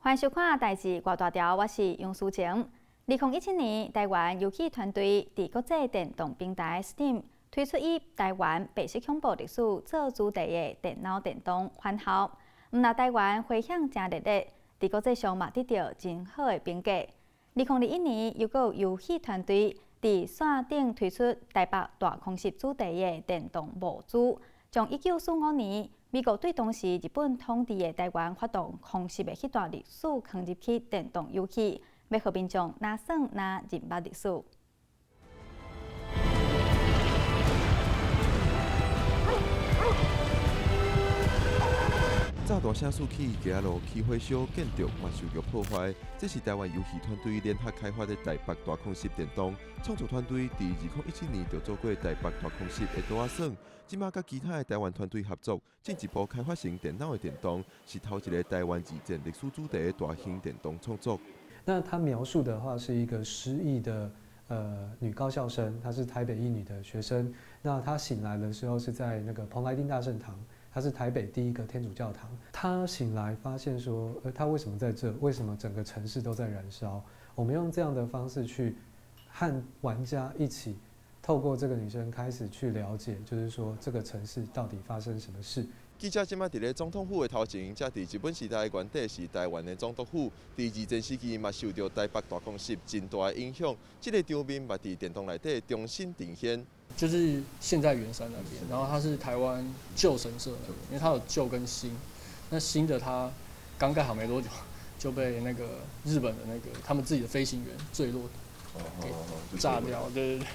歡迎收看《代誌偌大條》，我是楊淑晴。2017年，台灣遊戲團隊佇國際電動平台 Steam 推出以台灣白色恐怖歷史做主題的電腦電動《返校》，毋但台灣迴響誠熱烈，佇國際上嘛得著真好的評價。2021年，又閣有遊戲團隊佇線頂推出台北大空襲主題的電動模組，將1945年美國對當時日本統治的台灣發動空襲的彼段歷史囥入去電動遊戲，欲予民眾若耍若認捌歷史。炸大聲四起，街仔路起火燒，建築嘛受著破壞。這是台灣遊戲團隊聯合開發的台北大空襲電動。創作團隊佇2017年就做過台北大空襲的桌仔耍，這馬佮其他的台灣團隊合作，進一步開發成電腦的電動，是頭一个台灣二戰歷史主題的大型電動創作。那他描述的話是一個失憶的女高校生，她是台北一女的學生。那她醒來的時候是在那個蓬萊町大聖堂。它是台北第一個天主教堂。他醒來發現說，他為什麼在這？為什麼整個城市都在燃燒？我們用這樣的方式去和玩家一起，透過這個女生開始去了解，就是說這個城市到底發生什麼事。記者這馬佇咧總統府的頭前，這佇日本時代原底是台灣的總督府，佇二戰時期嘛受著台北大空襲真大的影響。這个場面嘛佇電動內底重新呈現。就是現在圓山那邊，然後它是台灣舊神社那邊，因為它有舊跟新。那新的它剛蓋好沒多久，就被那個日本的那個他們自己的飛行員墜落，給炸掉。對對對。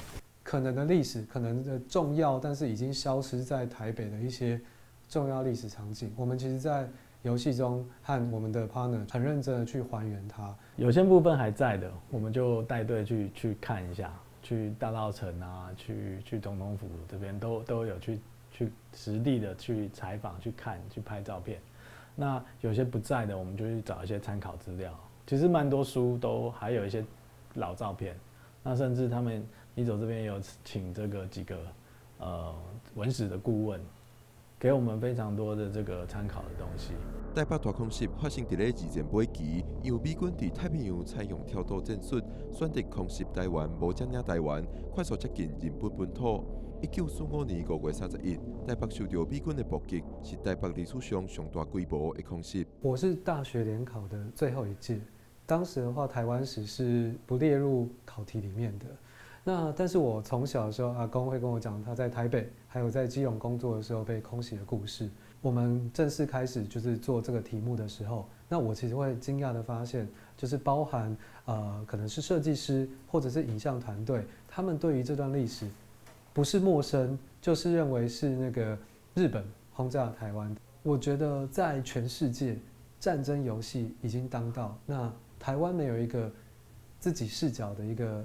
可能的歷史，可能的重要，但是已經消失在台北的一些重要歷史場景，我們其實，在遊戲中和我們的 partner 很認真的去還原它。有些部分還在的，我們就帶隊去看一下。去大稻埕啊，去總統府這邊都有去實地的去採訪、去看、去拍照片。那有些不在的，我們就去找一些參考資料。其實蠻多書都還有一些老照片。那甚至他們李總這邊有請這個幾個文史的顧問，給我們非常多的這個參考的東西。台北大空襲發生佇咧二戰尾期，因為美軍佇太平洋採用跳島戰術，選擇空襲台灣，無佔領台灣，快速接近日本本土。1945年5月31，台北受著美軍的爆擊，是台北歷史上上大規模的空襲。我是大學聯考的最後一屆，當時的話，台灣史是不列入考題裡面的。那但是我從小的時候，阿公會跟我講他在台北還有在基隆工作的時候被空襲的故事。我們正式開始就是做這個題目的時候，那我其實會驚訝的發現，就是包含可能是設計師或者是影像團隊，他們對於這段歷史不是陌生，就是認為是那個日本轟炸台灣。我覺得在全世界戰爭遊戲已經當道，那台灣沒有一個自己視角的一個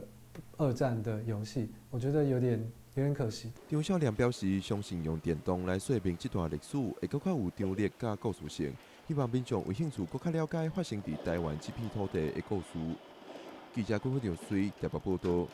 二戰的遊戲，我覺得有點可惜。張少良表示，相信用電動來說明這段歷史，會閣較有張力佮故事性。希望民眾有興趣閣較了解發生佇台灣這片土地的故事。記者郭富水台北報導。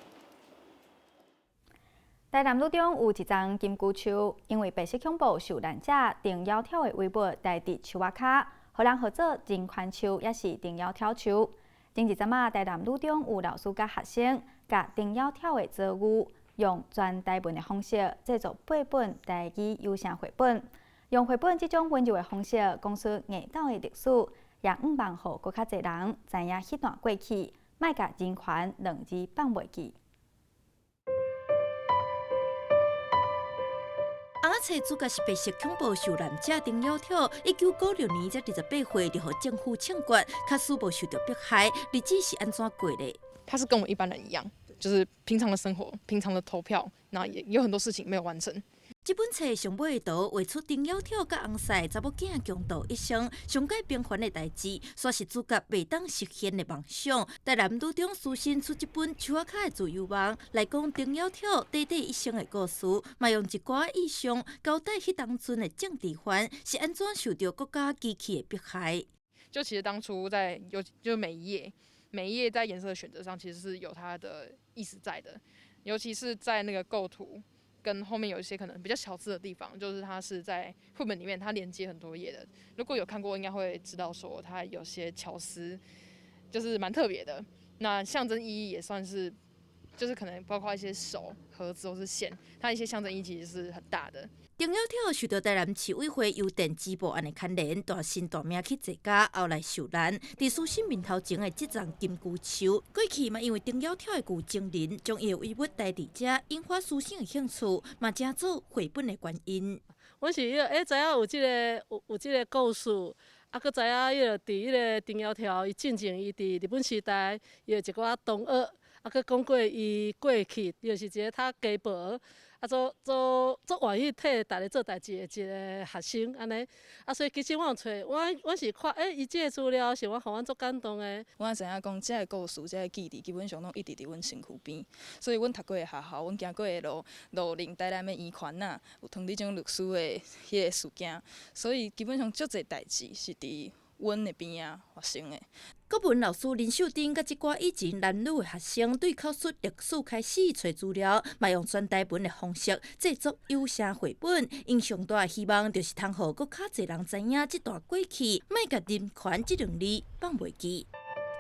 台南女中有一叢金龜樹，因為白色恐怖受難者陳窈窕的遺物埋佇樹仔跤，予人號做人權樹，抑是陳窈窕樹。前一陣仔，台南女中有老師佮學生，共陳窈窕的遭遇，用全台文的方式製作八本台語有聲繪本，用繪本這種溫柔的方式講述硬鬥的歷史，也向望予閣較濟人知影彼段過去，莫共人權兩字放袂記。翁仔冊主角是白色恐怖受難者陳窈窕，1996年才28歲就予政府槍決，假使無受著迫害，日子是按怎過的？他是跟我們一般人一樣，就是平常的生活，平常的投票，那也有很多事情沒有完成。這本冊上尾的圖畫出陳窈窕佮翁婿查某囝共度一生，上蓋平凡的代誌，煞是主角袂當實現的夢想。台南女中師生出這本樹仔跤的自由夢，來講陳窈窕短短一生的故事，嘛用一寡意象交代彼當陣的政治犯是按怎受著國家機器的迫害。就其實當初在有就每一頁每一頁在顏色的選擇上，其實是有它的意思在的，尤其是在那個構圖。跟後面有一些可能比較小字的地方，就是它是在繪本裡面，它連接很多頁的。如果有看過，應該會知道說它有些巧思，就是蠻特別的。那象徵意義也算是，就是可能包括一些手、盒子或是線，它一些象徵意義其實是很大的。中窈跳受著台南市委會郵電支部案的牽連，大身大命去坐監，後來受難。佇書生面頭前的這叢金龜樹，過去嘛因為中窈跳的舊情人將伊的遺物帶佇遮，引發書生的興趣，嘛成做繪本的原因。阮是彼個，知影有這個有這個故事，啊，閣知影彼個佇彼個中窈跳，伊進前伊佇日本時代，伊有一寡同學，啊，閣講過伊過去，伊就是一個較家暴。啊，做做做願意替逐个做代誌的一个學生，按呢。啊，所以其實我有揣，我是看，伊這个資料是我予阮足感動的。阮知影講，這个故事、這个記憶，基本上攏一直佇阮身軀邊。所以阮讀過的學校，阮行過的路，路寧台南的圓環仔，有藏這種歷史的彼个事件。所以基本上足濟代誌是佇阮的邊仔發生的。國文老師林秀貞佮這寡以前男女的學生，對口述歷史開始揣資料，嘛用全台文的方式製作有聲繪本。𪜶上大的希望就是通予閣較濟人知影這段過去，莫共人權這兩字放袂記。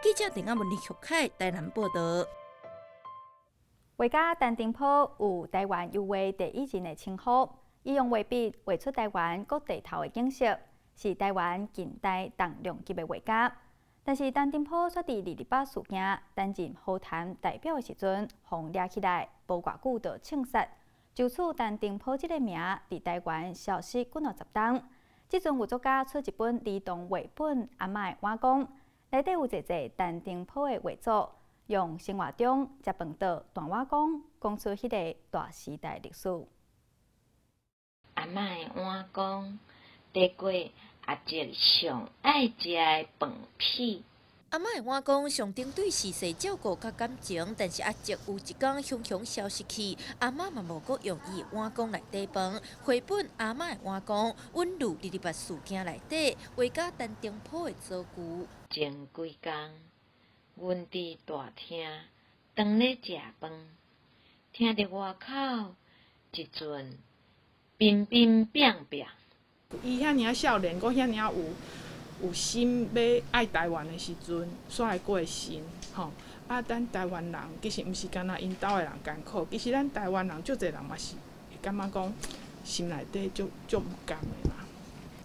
記者鄭阿文、林玉凱台南報導。畫家陳澄波有台灣油畫第一人的稱號，伊用畫筆畫出台灣各地頭的景色，是台灣近代重量級的畫家。但是陳澄波卻佇二二八事件擔任和談代表的時陣，予掠起來，無偌久就槍殺。就此，陳澄波這个名佇台灣消失幾若十冬。這陣有作家出一本兒童繪本《阿嬤的碗公》，內底有濟濟陳澄波的畫作，用生活中食飯桌、大碗公，講出彼个大時代歷史。阿嬤的碗公，地過阿叔上愛食的飯片。阿嬤的碗公上頂對逝世照顧佮感情，但是阿叔有一工雄雄消失去，阿嬤嘛無閣用伊的碗公來底飯。繪本《阿嬤的碗公》穩入二二八事件內底，畫家陳澄波的祖具。前幾工，阮佇大廳當咧食飯，聽著外口一陣乒乒乓乓。伊遐爾仔少年，閣遐爾仔有心欲愛台灣的時陣，煞會過身吼。啊，咱台灣人其實毋是干焦𪜶兜的人艱苦，其實咱台灣人足濟人嘛是會感覺講心內底足足毋甘的啦。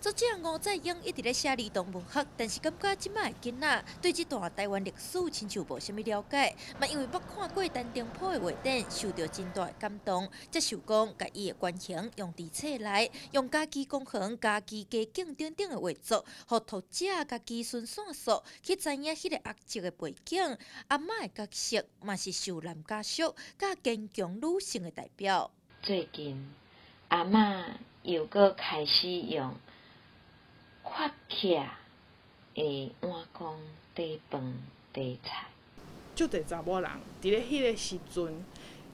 作者吳在英一直咧寫兒童文學，但是感覺這擺的囡仔對這段台灣歷史親像無啥物了解，嘛因為捌看過陳澄波的畫展，受著真大的感動，才想講共伊的原型用佇冊內，用家己公園、家己街景等等的畫作，予讀者家己循線索去知影彼個阿叔的背景，阿嬤的角色嘛是受難家屬佮堅強女性的代表。最近阿嬤又閣開始用發起的碗公底飯底菜。足濟查某人佇咧彼个時陣，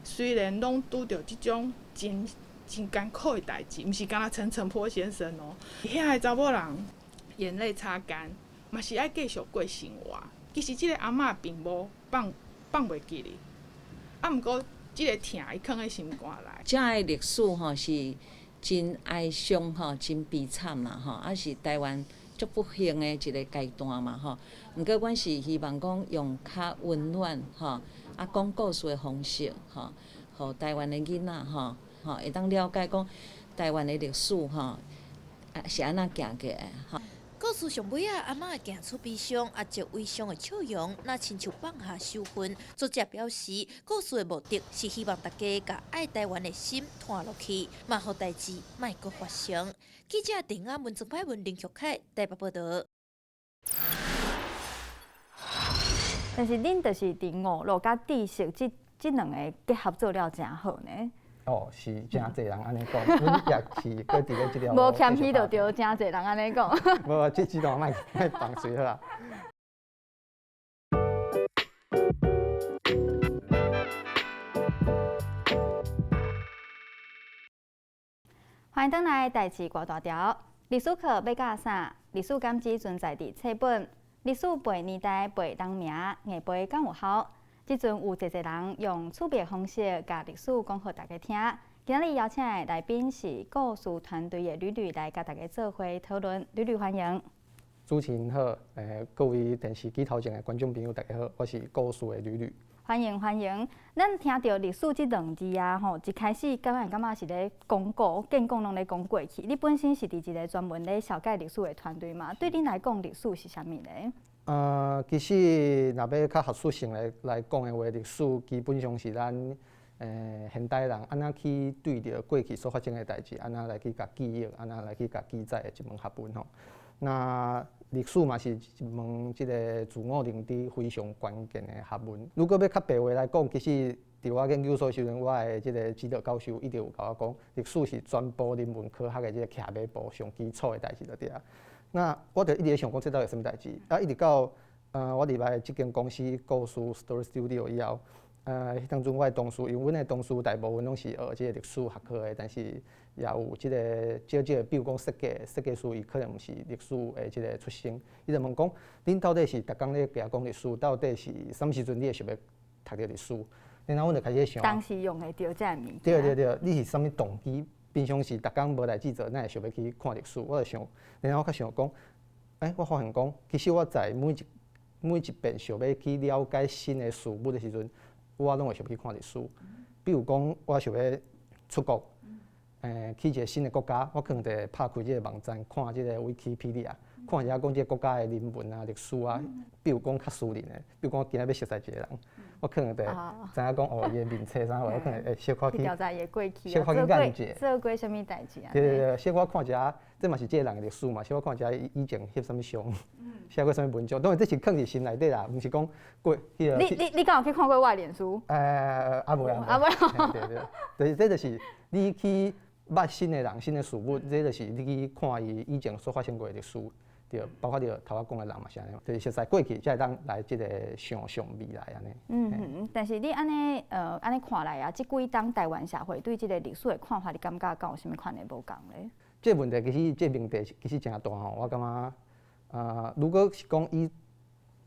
雖然攏拄著這種真真艱苦的代誌，毋是干焦陳澄波先生哦，遐个查某人眼淚擦乾，嘛是愛繼續過生活。其實這个阿嬤並無放袂記哩，啊，毋過這个疼伊囥佇心肝內。這个歷史吼是真哀傷吼，真悲慘啦吼，啊是台灣足不幸的一个階段嘛吼。毋過，阮是希望講用較溫暖吼，啊講故事的方式吼，予台灣的囡仔吼，吼會當了解講台灣的歷史吼，啊是按怎行過的吼。故事上尾仔，阿嬤行出悲傷，阿叔悲傷的笑容，若親像放下羞恨。作者表示，故事的目的是希望大家共愛台灣的心湠落去，嘛予代誌莫閣發生。記者鄭阿文、曾柏文、林玉凱台北報導。但是恁就是佇娛樂佮知識這兩个結合做了誠好呢。哦，是誠濟人按呢講，阮也是閣佇咧這條路。無謙虛就對，誠濟人按呢講。無，這段莫莫放水好啦。歡迎轉來代誌掛大條。歷史課欲教啥？歷史敢只存在佇冊本？歷史背年代、背人名，硬背敢有效？這陣有濟濟人用趣味方式，共歷史講予大家聽，今仔日邀請的來賓是故事團隊的呂呂來佮大家做伙討論，呂呂歡迎。主持人好，各位電視機頭前的觀眾朋友，大家好，我是故事的呂呂。歡迎歡迎。咱聽著歷史這兩字啊，吼，一開始敢會感覺是咧講古，見講攏咧講過去。你本身是佇一個專門咧紹介歷史的團隊嘛？對恁來講，歷史是啥物咧？其實若欲較學術性來講的話，歷史基本上是咱現代人按怎去對著過去所發生的代誌，按怎來去共記憶，按怎來去共記載的一門學問吼。那歷史嘛是一門這个自我認知非常關鍵的學問。如果欲較白話來講，其實佇我研究所時陣，我的這个指導教授一直有共我講，歷史是全部人文科學的這个徛馬步上基礎的代誌就對啊。那我就一直咧想講，這到底是啥物代誌？啊，一直到我入來這間公司故事 Story Studio 以後，彼當陣我的同事，因為阮的同事大部分攏是學這个歷史學科的，但是也有這个少少的，比如講設計師，伊可能毋是歷史的這个出身。伊就問講，恁到底是逐工咧共講歷史，到底是啥物時陣你會想欲讀著歷史？然後阮就開始想，當時用會著這个物件。對對對，你是啥物動機？平常時逐工無代誌做，哪會想欲去看歷史？我就想，然後我較想講，欸，我發現講，其實我在每一遍想欲去了解新的事物的時陣，我攏會想欲去看歷史。比如講，我想欲出國，去一个新的國家，我可能就會拍開這个網站，看這个 Wikipedia，看一下講這个國家的人文啊、歷史啊。比如講較私人的，比如講我今仔欲熟似一个人，我可能就會知影講哦，伊的面冊啥貨，我可能會小可去調查伊的過去，小可去研究。做過啥物代誌啊？對對對，小可看一下，這嘛是這个人的歷史嘛，小可看一下伊以前翕啥物相，寫過啥物文章，當然這是囥佇心內底啦，毋是講過彼个。你敢有去看過我的臉書？啊未啊，啊未。對對，就是這就是你去捌新的人、新的事物，這就是你去看伊以前所發生過的歷史，對，包括著頭仔講的人嘛是按呢，就是熟似過去才會當來這个想像未來按呢。嗯，但是你按呢，按呢看來啊，這幾冬台灣社會對這个歷史的看法，你感覺敢有啥物款的無仝咧？這個問題其實這個命題其實誠大吼，我感覺，如果是講以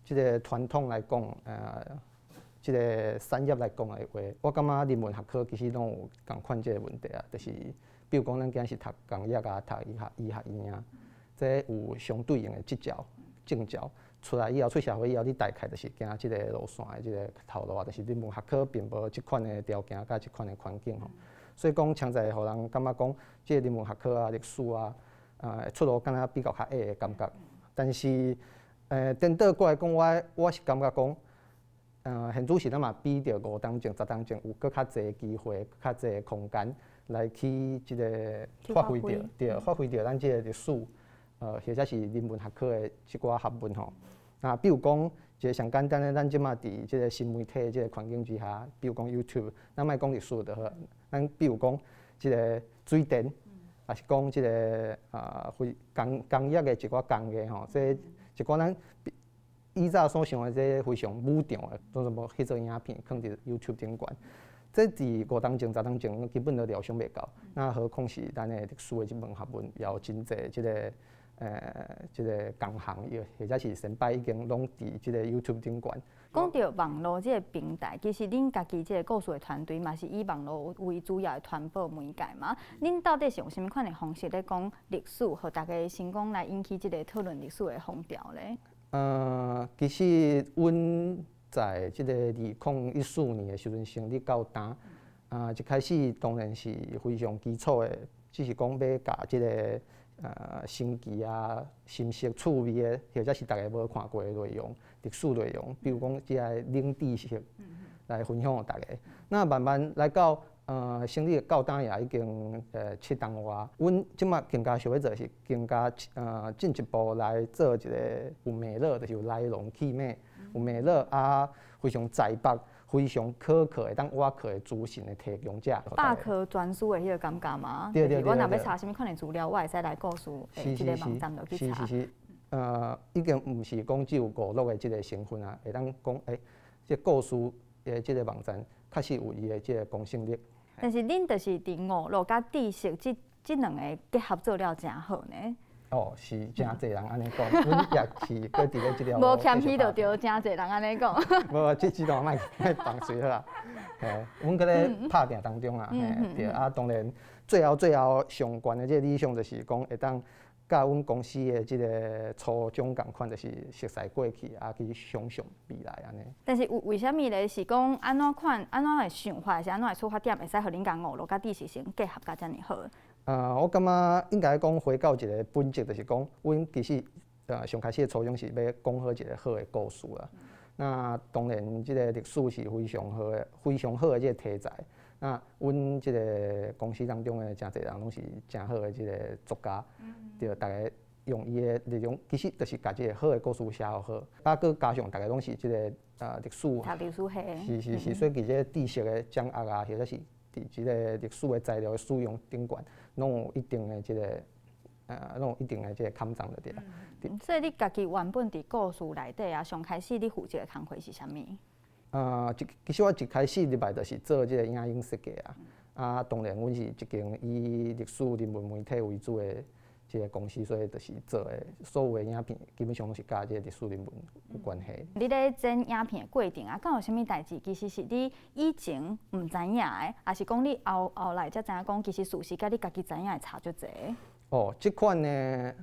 這个傳統來講，這个產業來講的話，我感覺人文學科其實攏有仝款這个問題啊，就是比如講，咱今仔是讀工業啊，讀醫學院啊，這有相對應的執照、證照出來以後，出社會以後，你大概就是行這个路線的這个頭路啊，但是人文學科並無這款的條件佮這款的環境吼，所以講，誠濟予人感覺講，這个人文學科啊、歷史啊，出路敢若比較較矮的感覺。但是，顛倒過來講，我是感覺講，現主時咱嘛比著5冬前、10冬前有閣較濟機會、較濟空間來去這个發揮著，對，發揮著咱這个歷史，或者是人文學科的這寡學問吼。那比如講，一个上簡單的，咱這馬佇這个新媒體的這个環境之下，比如講 YouTube，咱莫講歷史就好，咱比如講這个水電，抑是講這个非工業的一寡工藝吼，這一寡咱以早所想的這非常武場的，攏總無彼做影片，囥佇 YouTube 頂懸。這佇5冬前、10冬前基本都料想袂到，那何況是咱的歷史的這門學問，也有真濟這个同行，或者是先輩已經攏佇這个 YouTube 頂懸。講著網路這个平台，其實恁家己這个故事的團隊嘛是以網路為主要的傳播媒介嘛。恁到底是用啥物款的方式咧講歷史，予大家成功來引起這个討論歷史的風潮咧？其實阮在這个2014年的時陣成立到今，一開始當然是非常基礎的，只是講欲共這个新奇啊、新鮮趣味的，或者是大家無看過的內容、歷史內容，比如講這个冷知識來分享予大家。那慢慢來到成立到今也已經7冬外，阮這馬更加想欲做是更加進一步來做一個有脈絡，就是有來龍去脈，有脈絡啊，非常在北、非常可靠會當倚靠的資訊的提供者。百科全書的彼个感覺嗎？對對對。我若欲查啥物款的資料，我會使來故事的這个網站落去查。是是是，已經毋是講只有娛樂的這个成分啊，會當講這故事的這个網站確實有伊的這个公信力。但是恁就是佇娛樂佮知識這兩个結合做了誠好呢。哦，是誠濟人按呢講，阮也是閣佇咧這條無謙虛就對，誠濟人按呢講。無，這段莫放水好啦。嘿，阮閣咧拍拚當中啊，嘿，對啊，當然最後最後上懸的這個理想就是講會當佮阮公司的這个初衷仝款，就是熟似過去啊，去想像未來按呢。但是為為啥物咧？是講按怎款、按怎的想法，是按怎的出發點，會使予恁共娛樂佮知識性結合甲遮爾好？我感覺應該講回到一個本質，就是講，阮其實上開始的初衷是欲講好一個好的故事啦。那當然，這个歷史是非常好的、非常好的這个題材。那阮這个公司當中的誠濟人攏是誠好的這个作家，對，逐家用伊的內容，其實就是共這个好的故事寫予好。啊，閣加上逐家攏是這个歷史，讀歷史系，是是是，所以佇這个知識的掌握啊，或者是佇這个歷史的材料的使用頂懸，攏有一定的這个攏有一定的這个坎障就對啦。所以你家己原本佇故事內底啊，上開始你負責的工課是啥物？其實我一開始入來就是做這个影音設計啊。啊，當然，阮是一間以歷史人文媒體為主的這个公司，所以就是做的所有的影片，基本上攏是佮這个歷史人文有關係。你咧剪影片的過程啊，敢有啥物代誌？其實是你以前毋知影的，抑是講你後後來才知影講，其實事實佮你家己知影的差足濟？哦，這款呢，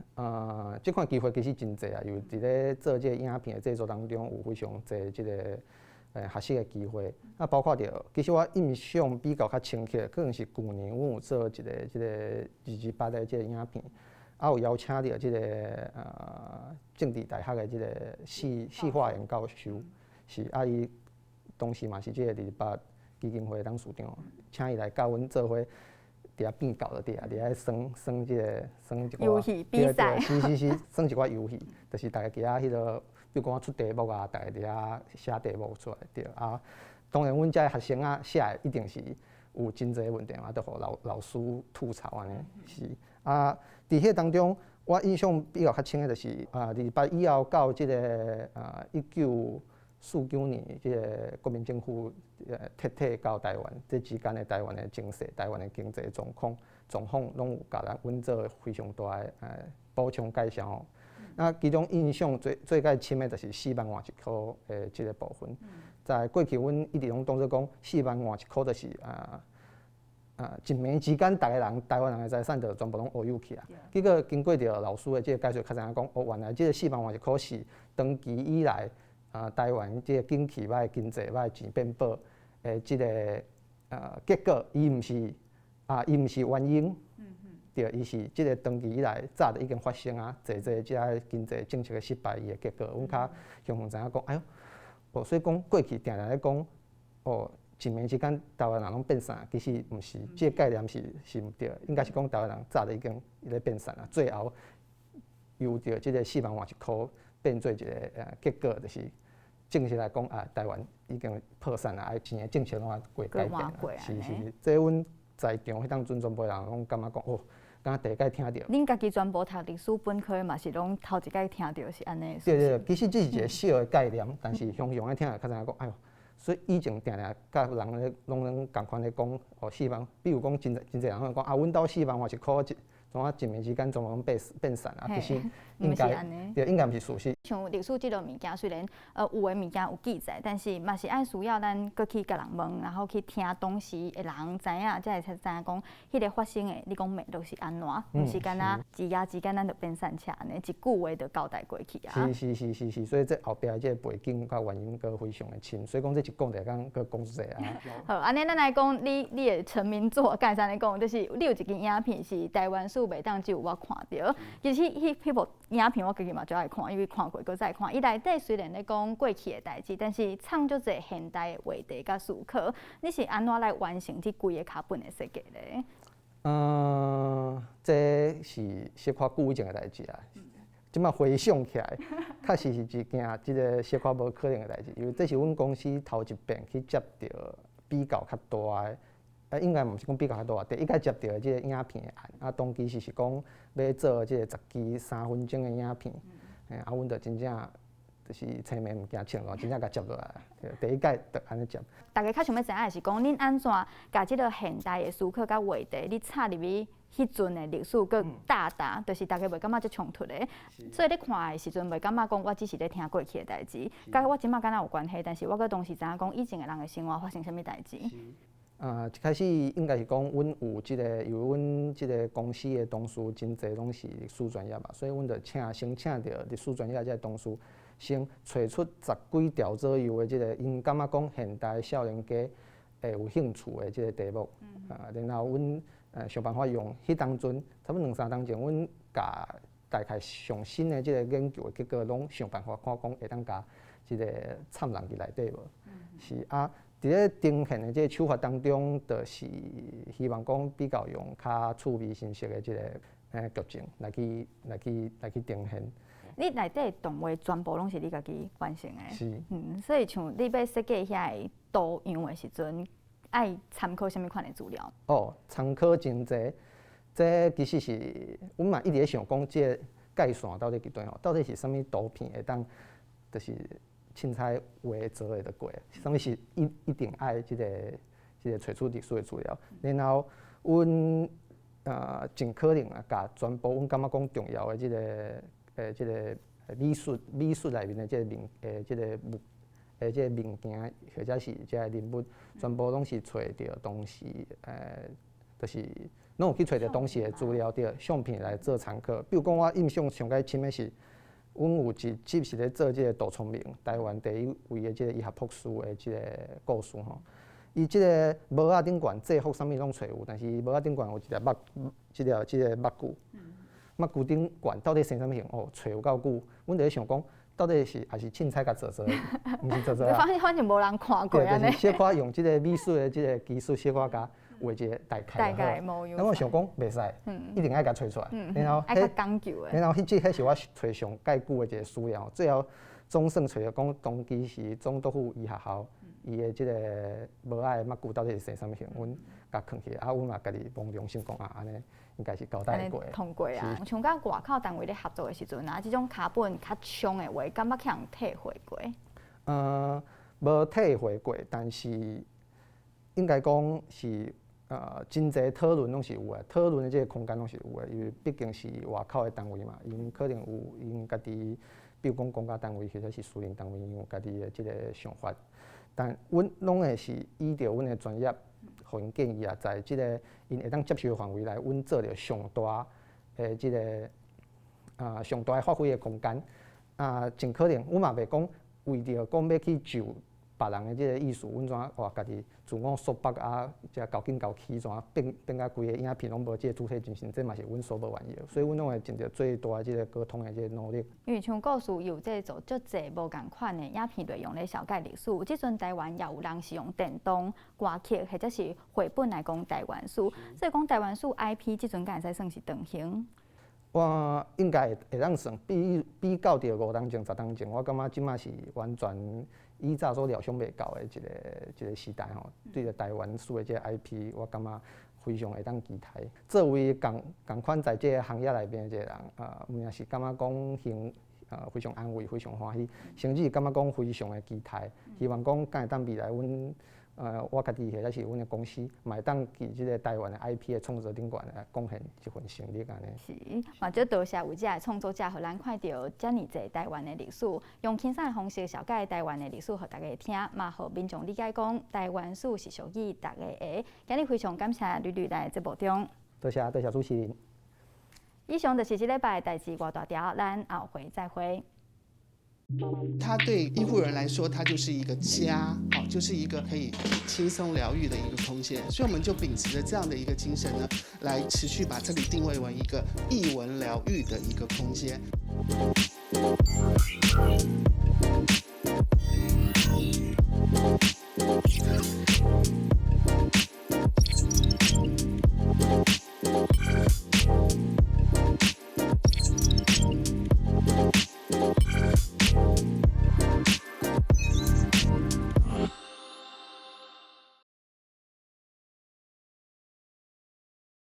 這款機會其實真濟啊，因為佇咧做這个影片的製作當中，有非常濟這个學習的機會。啊，包括著，其實我印象比較較深刻，可能是舊年阮有做一个這个228的這个影片，啊，有邀請著這个政治大學的這个謝謝化元教授，是啊，伊當時嘛是這个228基金會董事長，請伊來佮阮做伙佇遐變教就對啊，佇遐耍耍這个耍一寡遊戲比賽，是是是，耍一寡遊戲，就是逐家佇遐彼个，比如講出題目啊，逐家佇遐寫題目出來，對啊。當然，阮遮學生啊寫的一定是有真濟問題嘛，著予老老師吐槽按呢，是啊。佇彼當中，我印象比較較深的就是啊，228以後到這个1949年，這个國民政府撤退到台灣，這之間的台灣的情勢、台灣的經濟狀況、狀況，攏有共咱阮做非常大的補充介紹吼。那其中印象最最較深的，就是四萬外一箍的這个部分。在過去，阮一直攏當做講四萬外一箍，就是一暝之間，逐个人台灣人的財產就全部攏烏有去啊。結果經過著老師的這个解說，較知影講哦，原來這个四萬外一箍是長期以來台灣這个景氣歹、經濟歹、錢變薄的這个結果，伊毋是啊，伊毋是原因。對，伊是這个長期以來早就已經發生啊，濟濟這个經濟政策的失敗伊的結果，阮較雄雄知影講，哎喲，哦，所以講過去定定咧講，哦，一暝之間台灣人攏變散，其實毋是，這个概念是是毋對，應該是講台灣人早就已經咧變散啊，最後由著這个四萬外一箍變做一个結果，就是正式來講啊，台灣已經破產啊，錢的政策攏愛過改變啊，是是，這阮在場彼當陣全部人攏感覺講哦。敢第一擺聽著。恁家己全部讀歷史本科嘛是攏頭一擺聽著是按呢？對對，其實這是一个小的概念，但是雄雄咧聽著較知影講，哎喲，所以以前定定佮人咧攏攏仝款咧講，哦，四萬，比如講真真濟人講啊，阮兜四萬外一箍一，怎啊一暝之間全部攏變變散啊？其實應該對，應該毋是事實。像歷史這類物件，雖然有的物件有記載，但是嘛是愛需要咱閣去共人問，然後去聽當時的人知影，才會知影講彼个發生的，你講脈絡是按怎，毋是干焦一夜之間咱就變散車按呢，一句話就交代過去啊。是是是是是，所以這後壁這个背景佮原因閣非常的深，所以講這一講就會當閣講濟啊。好，按呢咱來講，你你的成名作，敢會使按呢講，就是你有一支影片是台灣史袂當只有我看著，其實彼彼部影片我家己嘛足愛看，因為看過閣再看。伊內底雖然咧講過去的代誌，但是藏足濟現代的話題佮思考。你是按怎來完成這規个腳本的設計咧？這是小可久以前的代誌啊。這馬回想起來，確實是一件這个小可無可能的代誌，因為這是阮公司頭一遍去接著比較較大的，啊，應該毋是講比較較大，第一擺接著這个影片的案，啊，當其時是講欲做這个十支3分鐘的影片，啊，阮就真正就是青暝毋驚穿亂，真正共接落來。第一屆就按呢接。大家較想欲知影的是講，恁按怎共這个現代的思考佮話題，你插入去彼陣的歷史，閣搭搭，就是大家袂感覺足衝突的。所以你看的時陣，袂感覺講我只是咧聽過去的代誌，佮我這馬敢若有關係，但是我閣同時知影講以前的人的生活發生啥物代誌。啊，一開始應該是講，阮有這个，因為阮這个公司的同事真濟攏是歷史專業嘛，所以阮就請先請著歷史專業這个同事，先揣出十幾條左右的這个，𪜶感覺講現代少年家會有興趣的這个題目。啊，然後阮想辦法用彼當陣，差不多兩三冬前，阮共大概上新的這个研究的結果，攏想辦法看講會當共這个摻入去內底無？是啊。佇咧呈現的這個手法當中，就是希望講比較用較趣味形式的這個劇情來去呈現。你內底動畫全部攏是你家己完成的？是。所以像你欲設計遐个圖樣的時陣，愛參考啥物款的資料？哦，參考真濟，這其實是阮嘛一直咧想講，這個界線到底佇佗吼？到底是啥物圖片會當，就是凊彩畫做的就過，啥物是一定愛這個揣出歷史的資料，然後阮盡可能啊，共全部阮感覺講重要的這個美術內面的這個物這個物這個物件，或者是這个人物，全部攏是揣著當時就是攏有去揣著當時的資料對相片來做參考。比如講，我印象上蓋深的是，阮有一集是咧做這個杜聰明，台灣第一位的這個醫學博士的這個故事吼。伊這个帽仔頂懸制服啥物攏揣有，但是帽仔頂懸有一粒目，這個目睭，目睭頂懸到底生啥物形？哦，揣有夠久，阮就咧想講，到底是抑是凊彩共做做，毋是做做啊。反正無人看過。對，就是小可用這個美術的這個技術，小可共畫一個大概就好。那我想講袂使，一定愛共揣出來。然後，愛較講究的。然後，彼這彼是我揣上蓋久的一個資料，最後總算揣著講，當其時總督府醫學校，伊的這个帽仔的目睭到底是生啥物形，阮共囥起來，啊，阮嘛家己摸良心講啊，按呢應該是交代過。通過啊！像佮外口單位咧合作的時陣啊，這種腳本較長的話，敢捌去予人退回過？無退回過，但是應該講是真濟討論攏是有的，討論的這个空間攏是有的，因為畢竟是外口的單位嘛，𪜶可能有𪜶家己，比如講公家單位或者是私人單位，𪜶有家己的這个想法。但阮攏會是依著阮的專業，予𪜶建議啊，在這个𪜶會當接受的範圍內，阮做著上大的這个上大的發揮的空間。啊，盡可能，阮嘛袂講為著講欲去就別人的這个意思，阮怎哇家己自我束縛啊，遮猴緊猴起怎變甲規个影片攏無這个主體精神，這嘛是阮所無願意的，所以阮攏會盡著最大的這个溝通的這个努力。因為像故事有這做足濟無仝款的影片內容咧，紹介歷史。這陣台灣也有人是用電動歌曲或者是繪本來講台灣史，所以講台灣史 IP 這陣敢會使算是長興？我應該會當算，比較著5冬前、10冬前，我感覺這馬是完全以早所料想袂到的一個時代吼。對著台灣史的這個 IP，我感覺非常會當期待。作為仝款在這個行業內面的一個人，毋但是感覺講非常安慰，非常歡喜，甚至感覺講非常的期待，希望講敢會當未來阮我家己或者是阮的公司，嘛會當佇這个台灣的 IP 的創作頂懸來貢獻一份心力按呢。是，嘛，足多謝有這个創作者，予咱看著遮爾濟台灣的歷史，用輕鬆的方式紹介台灣的歷史，予大家聽，嘛予民眾理解講台灣史是屬於大家的。今日非常感謝呂呂來節目中。多謝多謝主持人。以上就是這禮拜的代誌外大條，咱後回再會。它對醫護人員來說，它就是一個家，好，就是一個可以輕鬆療癒的一個空間。所以我們就秉持著這樣的一個精神呢，來持續把這裡定位為一個藝文療癒的一個空間。